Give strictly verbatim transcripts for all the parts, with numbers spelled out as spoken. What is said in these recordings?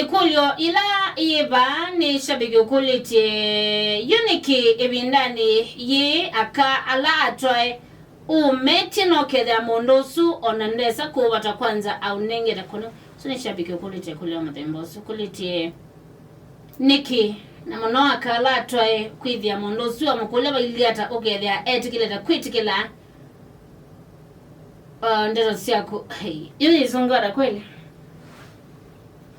Ĩkũlyo ĩla yĩ vaa nĩ shabiki ũkũlĩtye, yu nĩkĩ ĩvindanĩ yĩĩ aka ala atwae ũũmetye na ũkethĩa mũndũ ũsu ona ndesa kũũvata kwanza aũnengete kũnĩ? Ũsu nĩ shabiki ũkũlĩtye ĩkũlyo ya mũthemba ũsu, ũkũlĩtye nĩkĩ, na mũno aka ala atwae kwĩthĩa mũndũ ũsu amũkũlya vailyĩ ata ũkethĩa etĩkĩlĩte kwĩtĩkĩla. Ah, ndeto syaku. Hey, yu yĩsũngĩwa ta kweli?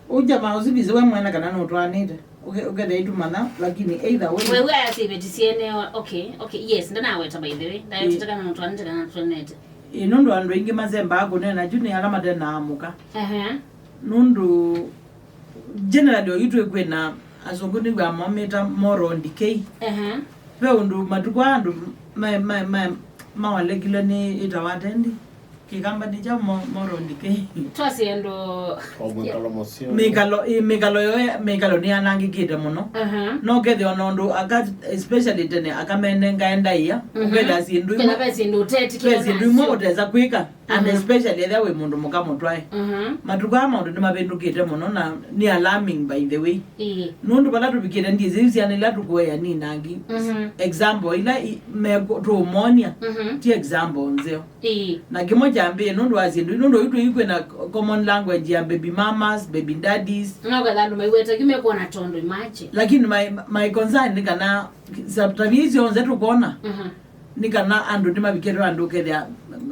Ũja maũsivisi we mwene kana nũtwaanĩte. Ũke- ũkethĩa itũmanya, lakini either way. Wewe ayasivĩtisie neo. Okay, okay, yes, ndanaweta by the way. Ndayetete kana nũtwaanĩte kana nũtwaanĩte. Ĩ, nũndũ andũ aingĩ masembaa kũneena, yu nĩ ala matenaa mũka. Ehe. Nũndũ generally oyu twĩ kwĩna asũngũ nĩw'a momĩta moral decay. Ehe. Ve ũndũ matukũ aa andũ ma- ma- ma- mawalekile nĩ ĩtawa atendi. Kĩkamba nĩ kya mo- moral decay. Twasye andũ. O mwĩkalo mũseo. Mĩkalo ĩ- mĩkalo yoya mĩkalo nĩyanangĩkĩte mũno. Aha. No kethĩa ona ũndũ aka, especially tene, aka menengae ndaĩa. Mhm. Ũkethĩa syĩndũ kĩla imwe ve syĩndũ ũtetĩkĩla ve syĩndũ imwe nasyo ũtesa kwĩka. And Mhm. especially ethĩa wĩ mũndũ mũka mũtwae. Mhm. Matukũ aa maũndũ nĩmavĩndũkĩte mũno na nĩ alarming by the way. Ĩĩ. Nũndũ vala tũvikĩte ndiĩsĩ syana ila tũkũea nini angĩ. Mhm. Example ila i- me- tũũmonia Mhm. ti example nzeo. Ĩĩ. Na kĩmwe kyambĩĩe nũndũ wa syĩndũ, nũndũ oyu twĩikwĩ na common language ya baby mamas, baby daddies. No katha andũ maiweta yu mekuona tondũ imache. Lakini my, my concern nĩ kana sa- tabia icio onthe tũkwona Mhm. nĩ kana andũ nĩmavikĩte andũ ũkethĩa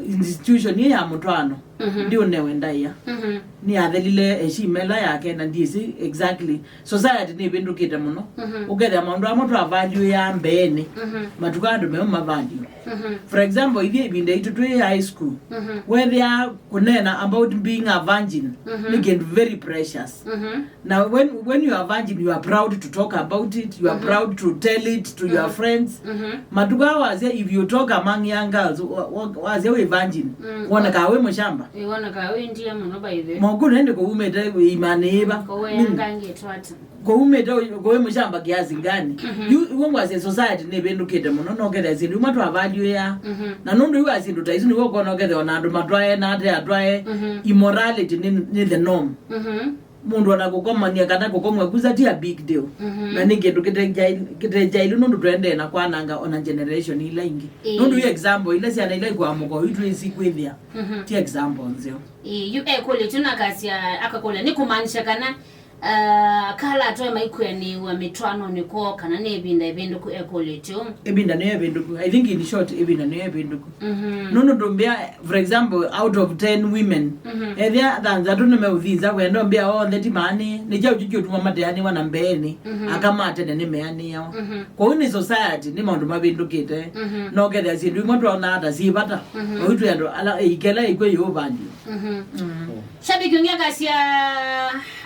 institution ĩĩ ya mũtwaano Mhm. ndiũnewe ndaĩa. Mhm. Nĩyathelile eshima ĩla yake na ndiĩsĩ exactly. Society nĩvĩndũkĩte mũno. Mhm. Ũkethĩa maũndũ amwe twavalyũĩaa mbeenĩ, Mhm. matukũ andũ meo mavalyu. Mhm. For example, ithyĩ ĩvinda itũ twĩ high school, Mhm. wethĩa kũneena about being a virgin Mhm. nĩ kĩndũ very precious. Mhm. Na when, when you are virgin, you are proud to talk about it, you are Mhm. proud to tell it to your Mhm. friends. Mhm. Matukũ aa wasya, if you talk among young girls, wa- wa- wasya wĩ virgin, Mm. wonekaa wĩ mũshamba. Ĩwoneka wĩ ndia mũno by the way. Mokũ nende kũumĩte imanĩ ĩva. Kũweyangangĩtwe ata? Kũumĩte kũwĩ mũshamba kiasi ngani? Mhm. Yu iwe ngwasya society nĩvĩndũkĩte mũno, no kethĩa syĩndũ imwe twavalyũĩaa. Mhm. Na nũndũ iwa syĩndũ ta isu nĩw'o ũkona ũkethĩa ona andũ matwae na ate atwae, Mhm. immorality nĩ, nĩ the norm. Mhm. Mũndũ ona kũkomania kana kũkomwa kusa ti a big deal. Mhm. Na nĩ kĩndũ kĩte jail- kĩte jailu nũndũ tũendee na kwananga ona generation ila ingĩ. Ĩĩ. Nũndũ yu example ila syana ila ikwamũka oyu twĩsi kwĩthĩa Mhm. ti example nzeo. Ĩĩ, yu ekũlĩtyo na akasya, akakũlya nĩ kũmaanisha kana, ah, kala atwae maikwĩanĩĩw'a mĩtwaanonĩ kwoo kana nĩ ĩvinda ĩvĩndũku? Ekũlĩtyo. Ĩvinda nĩyo ĩvĩndũku. I think in short, ĩvinda nĩyo ĩvĩndũku. Mhm. Nũndũ ndũmbĩa, for example, out of ten women, Mhm. ethĩa thanthatũ nĩmeũthi nza wendo mbĩa onthe ti maanĩe, nĩ kyaũ kyu kĩũtuma mateanĩwa na mbeenĩ, Mhm. aka ma tene nĩmeanĩawa. Mhm. Kwoou nĩ society, nĩ maũndũ mavĩndũkĩte. Mhm. No kethĩa syĩndũ imwe twonaa ta syĩ vata, Mhm. oyu twĩ andũ ala eikela ĩkw'e yũũvandĩwa. Mhm. Mm. Shabiki ũngĩ akasya,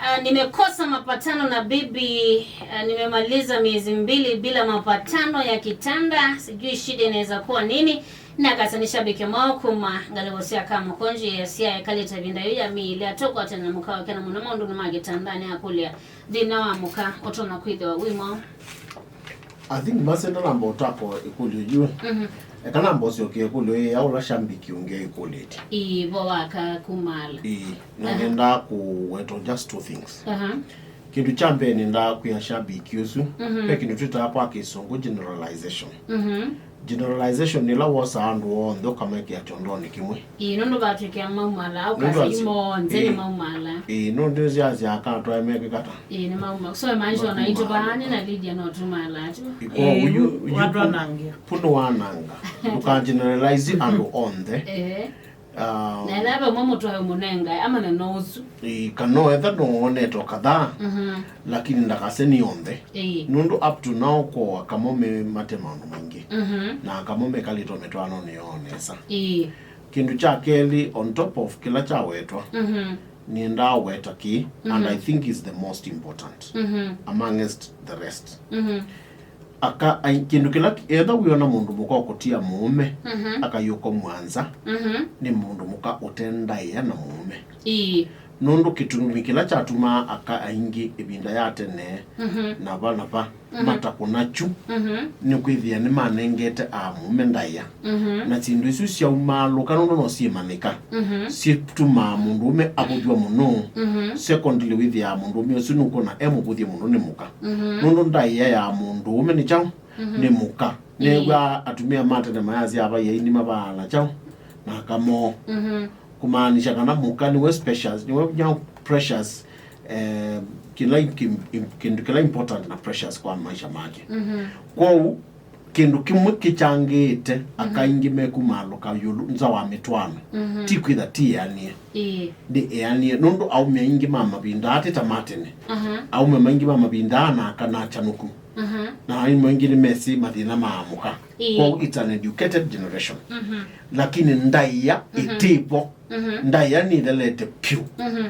ah, nimekosa mapatano na bibi, ah, nimemaliza miezi mbili bila mapatano ya kitanda, sijui shida inaweza kuwa nini. Na akasya nĩ shabiki mwaũ kuma ngalĩko sya Kamũkũnjĩ, asya ekalĩte ĩvinda yĩu ya mĩĩ ĩlĩ atũkwatana na mũka wake na mũno maũndũnĩ ma kĩtandanĩ akũlya thĩna wa mũka ũtonya kwĩthĩwa wĩ mwaũ. I think mase ndanamba ũtako ĩkũlyo yu. Mhm. Eka namba ũsyoke ĩkũlyo ĩĩ ya ũla shambiki ũngĩ ĩkũlĩtye. Ĩĩ, vo waka kumaala. Ĩĩ, na Aha. nenda kũweta just two things. Aha. Kĩndũ kya mbee nĩndaa kwĩa shabiki ũsu, Mhm. ve kĩndũ twĩtaa kwa kĩsũngũ generalization. Mhm. Generalization nĩ ĩla wosaa andũ onthe ũkamekĩa kyondonĩ kĩmwe. Ĩĩ, nũndũ vatwĩkĩa maumala, au Nũndũ kasi asi- yu monthe nĩ ĩĩ. maumala. Ĩĩ, nũndũ nĩsyasya akatwae mekĩkata. Ĩĩ, nĩ mauma. So imaanisha ona itũ vaani na Lydia no tumala tu. Ĩkwa Ĩĩ, uyu, uyu watwanangia. Pu nĩ wananga. Ndũkageneralize andũ onthe. Ehe. Ah, Na ĩla vamwe mũtwae mũnengae, amanya no ũsu. Ĩĩ, kana etha no wonete o kadhaa, Mhm. lakini ndakase nĩ onthe. Ĩĩ. Nũndũ up to now kwa kamome mate maũndũ maingĩ. Mhm. Na kamome kalĩtwe mĩtwaanonĩ yoo nesa. Ĩĩ. Kĩndũ kya kelĩ, on top of kĩla kyawetwa, Mhm. nĩendaa weta kĩ, and Mhm. I think is the most important Mhm. amongst the rest. Mhm. Aka, ai, kĩndũ kĩla ki- etha wĩona mũndũ mũka ũkũtia mũũme, Mhm. akayũkomwa nza, Mhm. nĩ mũndũ mũka ũtendaĩa na mũũme. Ĩĩ. Nũndũ kĩtumi kĩla kyatumaa aka aingĩ ĩvinda ya tene Mhm. na va na va Mhm. matakũna kyu Mhm. nĩ kwĩthĩa nĩmanengete aamũme ndaĩa. Mhm. Na syĩndũ isu syaumaalũka nũndũ no syĩmanyĩka. Mhm. Syĩtumaa mũndũũme avũthw'a mũno. Mhm. Secondly, wĩthĩaa mũndũũme ũsu nũkwona e mũvũthye mũno nĩ mũka. Mhm. Nũndũ ndaĩa ya mũndũũme nĩ kyaũ? Mhm. Nĩ mũka. Ĩĩ. Nĩw'a atumĩa ma tene mayasya avai aini mavaana kyaũ? Na aka moo. Mhm. Kũmaanisha kana mũka nĩwe specials, nĩwe vinya precious, eh, kĩla im-, im-, kĩndũ kĩla important na precious kwa maisha make. Mhm. Kwoou, kĩndũ kĩmwe kĩkyangĩĩte aka Mhm. aingĩ mekumaalũka ĩũlũ nza wa mĩtwaano. Mhm. Ti kwĩtha ti eanĩe. Ĩĩ. Nĩ eanĩe, nũndũ aũme aingĩ ma mavinda aa ti ta ma tene. Aha. Aũme maingĩ ma mavinda aa na aka nakyanũku. Mhm. Na aimwe aingĩ nĩmesĩ mathĩna ma amũka. Ĩĩ. Kwoou it's an educated generation. Mhm. Lakini ndaĩa Mhm. ĩtĩvo. Mhm. Ndaĩa nĩthelete vyũ. Mhm.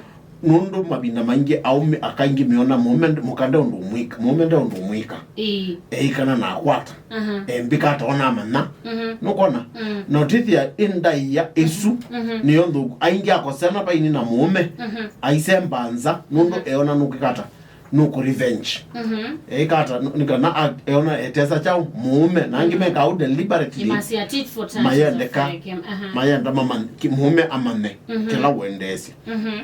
Nũndũ mavinda maingĩ aũme aka aingĩ meona mũũme nde-, mũka nde ũndũ ũmwĩka, mũũme nde ũndũ ũmwĩka. Ĩĩ. Eĩkana na akwata. Mhm. Embĩka ata ona amanya. Mhm. Nũkwona? Mm. Na ũtĩthĩa ĩ ndaĩa ĩsu Mhm. nĩyo nthũku. Aingĩ akosana vaini na mũũme, Mhm. aisemba nza, nũndũ Mhm. eona nũkwĩka ata. Nũkũ revenge. Mhm. Eĩka ata nũ-, nĩ kana a-, eona etesa kyaũ mũũme, na angĩ Mhm. mekaa ũu deliberately Imasia tit for tat mayendeka, is a fake, aha. mayenda mama-, ki-, mũũme amanye Mhm. kĩla wendeesya. Mhm.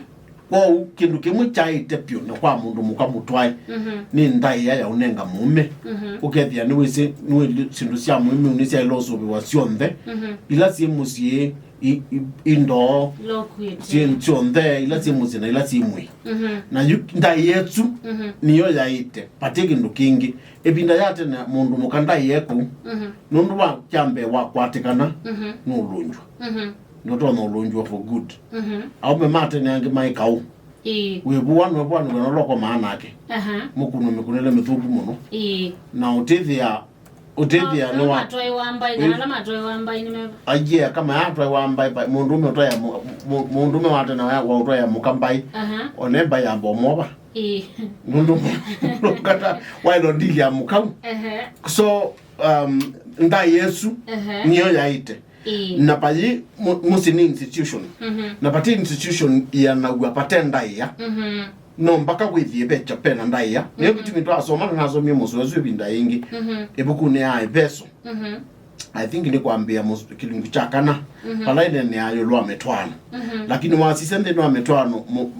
Kwoou kĩndũ kĩmwe kyaĩte vyũ na kwa mũndũ mũka mũtwae Mhm. nĩ ndaĩa ya ũnenga mũũme. Mhm. Ũkethĩa nĩwĩsĩ nĩwĩ syĩndũ sya mũĩmĩu nĩsyaĩle ũsũvĩwa syonthe Mhm. ila syĩ mũsyĩ i-, i-, indoo Lockwood. Syĩ-, syonthe ila syĩ mũsyĩ na ila syĩ mwĩĩ. Mhm. Na yu ndaĩa ĩsu Mhm. nĩyo yaĩte, vati kĩndũ kĩngĩ. Ĩvinda ya tene mũndũ mũka ndaĩa kũu, Mhm. nũndũ wa kya mbee wakwatĩkana, Mhm. nũũlũngywa. Mhm. Nũtonya ũlũngywa for good. Mhm. Aũme ma tene angĩ maĩ kaũ. Ĩĩ. Wĩvũa nwĩvũa nĩwena ũla ũkomaa nake. Aha. Mũkunwe mĩkunĩle mĩthũku mũno. Ĩĩ. Na ũtĩthĩa Ũtĩthĩa nĩ wa matwaĩwa mbaĩ, kana ala matwaĩwa mbaĩ nĩ meva? Aingĩ aka mayatwaĩwa mbaĩ, mbaĩ, mũndũũme ũtwaĩa mũ-, mũ-, mũndũũme wa tene wa, wa ũtwaĩa mũka mbaĩ, Aha. One mbaĩ yamba ũmova. Ĩĩ. Nũndũ kata waĩlo ndili ya mũkau. Ehe. So, um, ndaĩa ĩsu Ehe. nĩyo yaĩte. Ĩĩ. Na vayĩ mu-, mũsyĩ nĩ institution. Mhm. Na vati institution ĩanaw'a vate ndaĩa. Mhm. No mpaka wĩthĩe ve kya-, pena ndaĩa. Nĩyo Mhm. kĩtumi twasoma na nasomie mũsoa ũsu ĩvinda yĩngĩ. Mhm. Ĩvukunĩ ya Eveso. Mhm. I think nĩ kwambĩa mũs-, kĩlungu kya kana. Mhm. Vala ĩneeneaa ĩũlũ wa mĩtwaano. Mhm. Lakini wasisya nthĩnĩ wa mĩtwaano, mu-,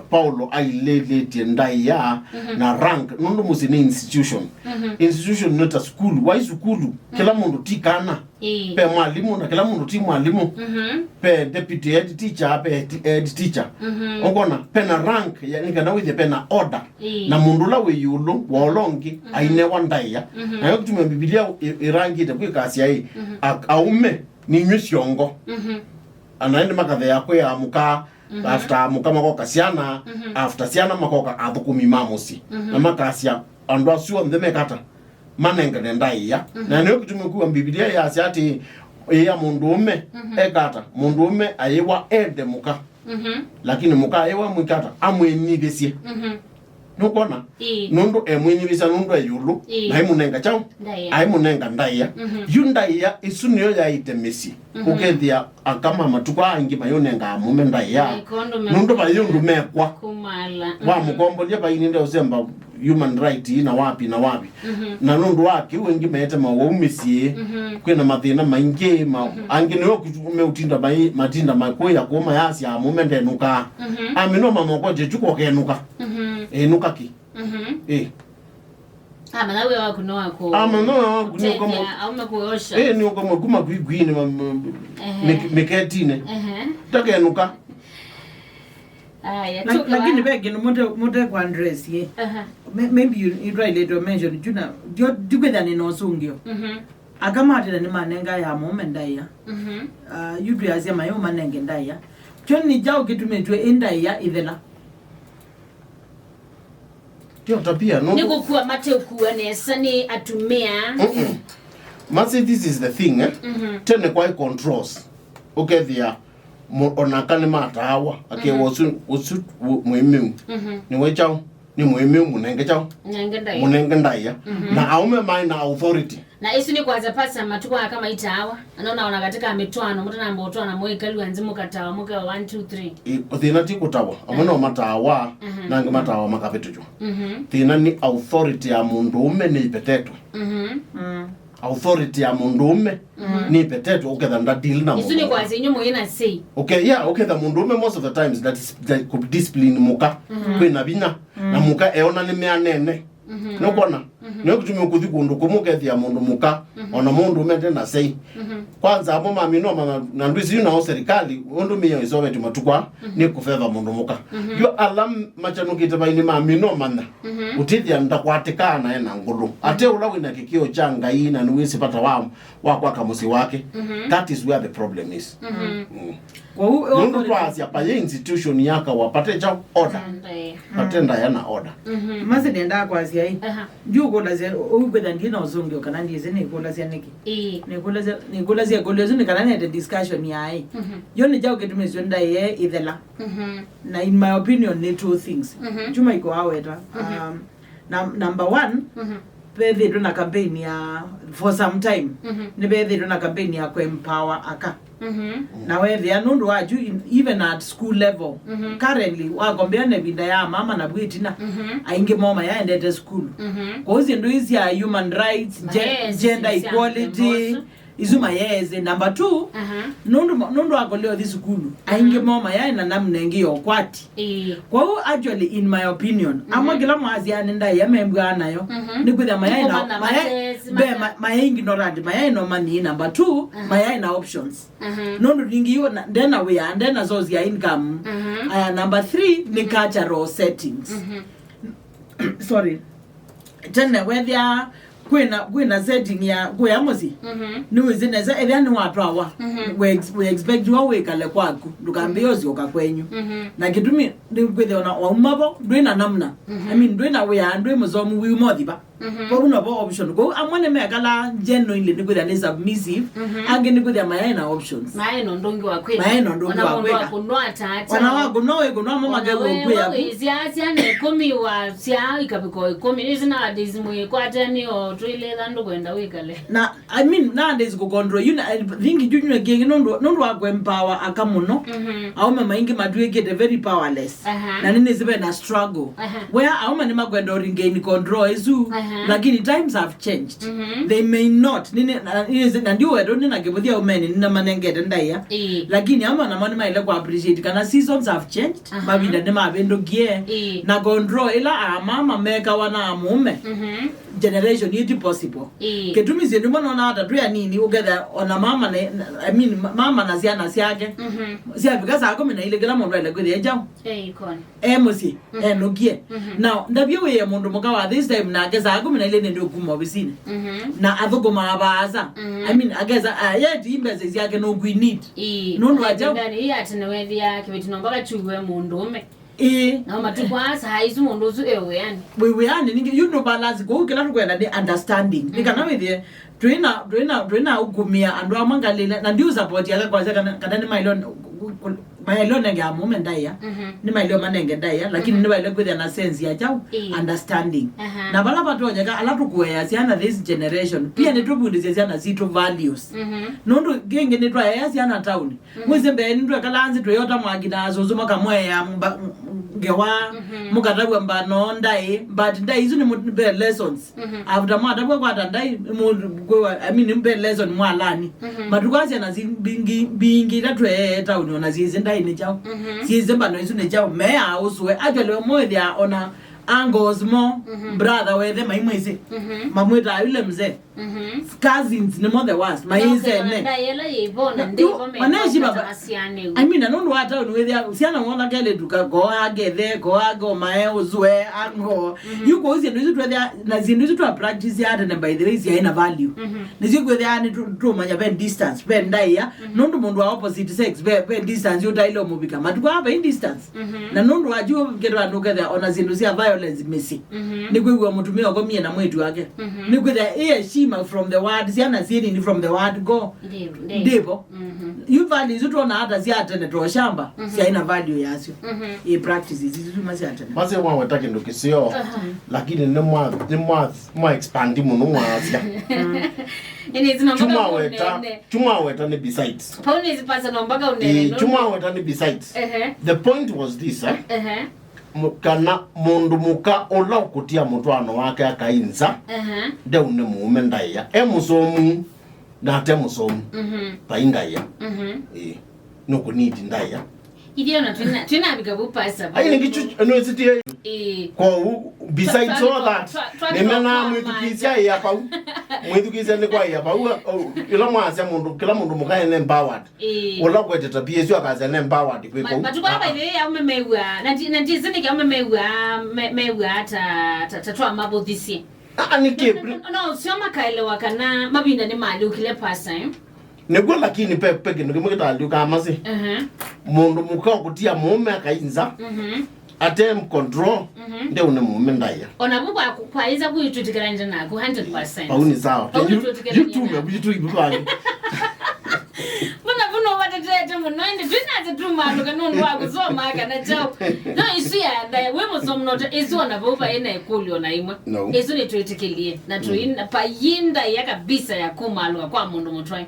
Paulo ailĩlĩtye ndaĩa Mhm. na rank. Nũndũ mũsyĩ nĩ institution. Mhm. Institution nĩ ta sukulu. Wai sukulu, kĩla Mhm. mũndũ ti kana. Ĩĩ. Ve mwalimũ, na kĩla mũndũ ti mwalimũ. Mhm. Ve deputy head teacher, ve head, head teacher. Mhm. Ũkona, ve na rank, ya, nĩ kana wĩthĩe ve na order. Ĩĩ. Na mũndũ ũla wĩ ĩũlũ wa ũla ũngĩ, Mhm. ainewa ndaĩa. Mhm. Nayo kĩtumi Mbivilia ĩ-, ĩrangĩte kwĩkasya ĩ, Mhm. a-, aũme, ninyw'ĩ syongo. Mhm. Ana ĩndĩ makathea kwĩ amũka, Mhm. after amũka makoka syana, Mhm. after syana makoka athũkũmi ma mũsyĩ. Mhm. Na makasya, andũ asu onthe mekata, manengane ndaĩa. Mhm. Na nĩyo kĩtumi kuwa Mbivilia yasya atĩ, ĩĩa mũndũũme Mhm. ekata, mũndũũme ayĩwa ende mũka. Mhm. Lakini mũka ayĩwa mwĩkata, amwĩnyivĩsye. Mhm. Nũkwona? Ĩĩ. Nũndũ emwĩnyivĩsya nũndũ e ĩũlũ, Ĩĩ. na aimũnenga kyaũ? Ndaĩa. Aimũnenga ndaĩa. Mhm. Yu ndaĩa ĩsu nĩyo yaĩte mĩsyĩ. Mhm. Ũkethĩa aka ma matukũ aa aingĩ mayũnengaa mũme ndaĩa. Ĩĩ, kondũ me- Nũndũ vai ũndũ mekwa. Kumala. Wa Mhm. mũkombolia vai nĩ ndeũsemba human right na wapi na wapi. Mhm. Na nũndũ wa kĩu aingĩ meete mawau mĩsyĩ. Mhm. Kwĩna mathĩna maingĩ, ma- Mhm. angĩ nĩo kũ-, meũtinda mai-, matinda makũya kũma yasya mũme ndenũkaa. Mhm. Amino mamoko jechu kokenũka. Mhm. Enũka ki. Mhm. Eh. Amanya wĩa waku no wako. Amanya wĩa waku nĩ ũkamwe- Kũteithia, aume kuosha. Eh, nĩ ũkamwe kuma kwikwiinĩ ma- ma- Ehe. mĩk- mĩketinĩ. Ehe. Ndakenũka. Aya, La- lakini ve kĩndũ mũte mũte kwa address ye. Aha. May- maybe you, you tried to mention juna ndio ndikwĩtha nĩ nosungio. Mhm. Aka matene nĩ manenga ya mũme ndaĩa. Mhm. Uh, yu tuyasya mayo manenge ndaĩa. Kyo nĩ kyaũ kĩtumĩtwe ĩ ndaĩa ĩthela? Ndio tabia no. Nĩ kũkua mate ũkua nesa nĩ atumĩa. Mm-mm. Masi, this is the thing, eh? Mhm. Tene kwa controls. Ũkethĩa mo- onaka nĩ mataawa akewa Mhm. ũsu ũsu wu- mwĩmĩu. Mhm. Nĩwe kyaũ? nĩ mũĩmĩu mũnenge kyaũ? Nenge ndaĩa. Mũnenge ndaĩa. Mhm. Na aũme maĩ na authority. Na isu nĩ kwasya pasa matukũ aka maitaawa. Anona ona katika mitwano, mũtanamba ũtwana mũikalua nzi mũkatawa mũkewa one, two, three. Ĩ, thĩna ti kũtawa. Amwe no mataawa, mhm, na angĩ mataawa makavĩtũkwa. Mhm. Thĩna nĩ authority ya mũndũũme nĩ ĩvetetwe. Mhm. Mm. Authority ya mũndũũme, mhm, nĩ ĩvetetwe, ũketha nda deal na mũndũ. Isu nĩ kwasya inyu mũĩ na say. Okay, yeah, ũketha mũndũũme most of the times that is, that could discipline mũka. Mhm. Kwĩ na vinya. Mm. Na mũka eona nĩ meanene. Mhm. Nũkwona? Mhm. Nĩyo kĩtumi ũkũthi kũndũ kũmwe ũkethĩa mũndũ mũka, mhm, ona mũndũ ũmete na sei. Mhm. Kwanza amwe maminoma na, na ndwĩsi yu nao serikali, ũndũ mĩao ĩsovetye matukũ aa, mhm, nĩ kũveva mũndũ mũka. Mhm. Yu ala m-, machanũkĩte vainĩ maminoma na, mhm, ũtĩthĩa ndakwatĩkaa nae na ngũlũ. Mhm. Ate ũla wĩna kĩkĩo kya Ngai na nĩwĩsĩ vata wa, wa kwaka mũsyĩ wake. Mhm. That is where the problem is. Mhm. Mm. Kwoou, nũndũ authority twaasya paye institution yakawa pate kyaũ? Order. Ndaĩa. Pate ndaĩa na order. Mhm. Masi nendaa kwasya ĩ. Aha. Ndiũkũlasya, ũu kwĩtha ndi na ũsũngĩo kana ndiĩsĩ nĩkũlasya nĩkĩ. Ĩĩ. Nĩkũlasya, nĩkũlasya ĩkũlyo ĩsu nĩ kana nete discussion yaĩ. Mhm. Yo nĩ kyaũ kĩtumĩsyo ndaĩa ĩthela. Mhm. Na in my opinion nĩ two things. Mhm. Chuma iko aweta. Mhm. Um, na, number one, mhm, vethĩtwe na campaign ya, for some time, mhm, nĩvethĩtwe na campaign ya kũempower aka. Mhm. Na wethĩa nũndũ wa ju in, even at school level, mhm, currently, wakombea na ĩvinda ya mama na bwĩtina, mhm, aingĩ moo mayaendete sukulu. Mhm. Kwoou syĩndũ ii sya human rights, ge-, yes, gender equality, isu mayeesĩ. Number two, aha, nũndũ, nũndũ wa kũlea ũthi sukulu, aingĩ, mhm, moo mayaĩ na namna ĩngĩ ya ũkwati. Ĩĩ. Kwoou, actually, in my opinion, mhm, amwe kĩla mwasyaa nĩ ndaĩa membwaa nayo, mhm, nĩ kwĩthĩa mayaĩ na, nĩkũmanya mayaĩ, mateesi be, mata- ma-, mayaĩ ignorant, mayaĩ na ũmanyi. Number two, aha, mayaĩ na options. Aha. Nũndũ ningĩ yu na, ndena wĩa, ndena source ya income. Aha. Aya, number three, nĩ, mhm, cultural settings. Mhm. Sorry. Tene wethĩa kwĩna, kwĩna setting ya kũya mũsyĩ. Mhm. Nĩwĩsĩ nesa, ethĩa nĩwatwawa. Mhm. We ex-, we expectiwa wĩkale kwaku, ndũkambĩe, mhm, ũsyoka kwenyu. Mhm. Na kĩtumi nĩ kwĩthĩa ona wauma vo, ndwĩ na namna. Mhm. I mean, ndwĩ na wĩa, ndwĩ mũsomu, wiuma ũthi va. Mhm. Kwoou novo option. Kwoou amwe nĩmekalaa genuinely nĩ kwĩthĩa nĩ submissive, mhm, angĩ nĩ kwĩthĩa mayaĩ na options. Mayaĩ na ũndũ ũngĩ wa kwĩka. Mayaĩ na ũndũ ũngĩ wa kwĩka. Ona mũndũ wa kũnwa atata. Ona wa kũnwa wĩkũnwa mama makew'o kwĩa ku. Wĩsya syana ĩkũmi wasya ikavika o ĩkũmi. Nĩsĩ nowadays mwĩkwatene o twĩlĩtha ndũkwenda wĩkale. Na, I mean, nowadays kũcontrol, you know, I think you know, kĩngĩ nũndũ, nũndũ wa kũempower aka mũno, mhm, aũme maingĩ matw'ĩkĩte very powerless. Aha. Na nĩnĩsĩ ve na struggle. Aha. Where aũme nĩmakwenda regain control ĩsu, aha, lakini times have changed. Mhm. They may not. Nini, na, nini, na ndiũwetũ nĩ na kĩvũthya aũmeni nĩna manengete ndaĩa. Ĩĩ. Lakini aũme namo nĩmaĩle kũ appreciate kana seasons have changed. Aha. Mavinda nĩmavĩndũkie. Ĩĩ. Na control ĩla amama mekawa na amũme. Mhm. Generation ĩti possible. Ĩĩ. Kĩtumi syĩndũ imwe nonaa ta twĩ anini, ũketha ona mama na, I mean, ma-, mama na syana syake, mhm, syavika saa kũmi na ilĩ kĩla mũndũ aĩle kwĩthĩa e kyaũ? E ĩkoni. E mũsyĩ, mhm, enũkie. Mhm. Now, ndavye wĩe mũndũ mũka wa this time nake saa kũmi na ilĩ nĩndĩ ũkuma ovisinĩ. Mhm. Na athũkũmaa vaasa. Mhm. I mean, akesa, ah, yeti mbesa syake no kwi need. Ĩĩ. Nũndũ wa kyaũ? Ĩvindanĩ ii ya tene wethĩaa kĩveti no mpaka kyuwe mũndũũme. Ĩĩ. Na matukũ aa saa isu mũndũ ũsu e wĩanĩ. Wĩ wĩanĩ, ningĩ, you know, balance, kũu kĩla tũkwenda nĩ understanding. Nĩ kana, mhm, wĩthĩe, twĩna, twĩna, twĩna ũkumĩa andũ amwe ngalĩle, na ndiũ support yake kwasya kana, kana nĩ maĩle, maĩle ũnenge amũme ndaĩa, mhm, nĩ maĩle ũmanenge ndaĩa, lakini, mhm, nĩ maĩle kwĩthĩa na sense ya kyaũ, ĩĩ, understanding. Aha. Na vala vatonyeka, ala tũkũea syana this generation, pia, mhm, nĩtũvundĩsye syana sitũ values. Mhm. Nũndũ kĩngĩ nĩtwaea syana taũni, mhm, mwĩsĩ mbee nĩtwekalaa nzĩ twĩyota mwaki na asũsũ makamweea mba-, ngewa, mhm, mũkatavw'a mbano ndaĩ, but ndaĩ isu nĩ mũ-, be lessons. Mhm. After mwatavw'a kwata ndaĩ, mũ-, kwĩwa, I mean, be lesson mwalani. Mhm. Matukũ asu syana si-, mbingĩ, mbingĩ ila tweee taũni ona syĩsĩ ndaĩ nĩ kyaũ. Mhm. Syĩsĩ mbano isu nĩ kyaũ. Meaa ũsũe. Actually, ũmũĩthĩa ona uncles mo, mhm, brother wethe maimwĩsĩ. Mhm. Mamwĩtaa yule mzee. Mhm. Cousins nĩmo the worst. Mayĩsene. Ndaĩ ĩla yĩvo na ndĩvo mekwa matamasyanĩw'e. I mean, na nũndũ wa taũni wĩthĩa syana wona kelĩtu ka-, koa kethe, koa komae, ũsũe, ango. Mhm. Yu kũu syĩndũ isu twethĩa, na syĩndũ isu twa practice ya tene, by the way, syaĩ na value. Mhm. Nĩsyo kwĩthĩa nĩ tũ-, tũmanya ve distance, ve ndaĩa, mhm, nũndũ mũndũ wa opposite sex, ve, ve distance ũtaĩle ũmũvika. Matukũ aa vai distance. Mhm. Na nũndũ wa kyu, kĩtwa ndũkethĩa ona syĩndũ sya violence mĩsyĩ. Mhm. Nĩkwĩw'a mũtumĩa ũkomie na mwĩĩtu wake. Mhm. Nĩkwĩthĩa ĩ heshima From the word, syana syĩnini from the word go. Ndĩvo. Yu value isu twona ata sya tene twoshamba, syaina value yasyo. Ĩ practices isu tuma sya tene. Mase mwaweta kĩndũ kĩseo, lakini nĩ mwa, nĩ mwa, mwa expand mũno mwasya. Ĩnĩ zino mpaka chumaweta mũnene. Chumaweta nĩ besides. Pau nĩ zipasa no mpaka ũnene. Ĩ, no? Chumaweta nĩ besides. Ehe. The point was this, eh? Ehe. Mu-, kana mũndũ mũka ũla ũkũtia mũtwaano wake akainza, ehe, ndeũ nĩ mũũme ndaĩa. E mũsomu, na ate mũsomu. Mhm. Vai ndaĩa. Mhm. Ĩĩ. Nũkũniti ndaĩa. Ithyĩ ona twĩna, twĩnavika vu pasa. Ai, nĩkĩ chu-, nĩwĩsĩtie. Ĩĩ. Kwoou, besides all that, nĩmena mwĩthukĩĩsya ĩa pau. Mwĩthukĩĩsya nĩ kwa ĩa pau, oh, ĩla mwasya mũndũ, kĩla mũndũ mũka ene empowered. Ĩĩ. Ũla ũkwete tabia ĩsu akasya nĩ empowered kwĩka ũu. Matukũ aa, by the way, aũme mew'aa, na ndi-, na ndĩsĩ nĩkĩ aũme mew'aa, me-, mew'aa ta, ta, ta twamavũthisye. Ah, nĩkĩ? No, no, no, ũseo makaelewa kana mavinda nĩmalyũkile pasa, eh? Nĩkw'o, lakini pe, pe kĩndũ kĩmwe kĩtalyũkaa masi. Ehe. Mũndũ mũka ũkũtia mũũme akainza, mhm, ate control, mhm, ndeũ nĩ mũũme ndaĩa. Ona vu kwa, kwa isa kwĩtwĩtĩkĩlanĩte naku hundred percent. Pau nĩ sawa. Pau you, nĩtwĩtĩkĩlanĩte you too, naku. You too, you too. Mbona vuno watetete mũno, ĩndĩ twĩnasya tumalũke nũndũ wa kũsoma kana kyaũ? No, isu ya ndaĩa, wĩ mũsomu no te, isu ona vau vaĩ na ĩkũlyo na imwe. No. Isu nĩtwĩtĩkĩlie, na tũi-, mm, payĩ ndaĩa kabisa ya kũmalũka kwa mũndũ mũtwae.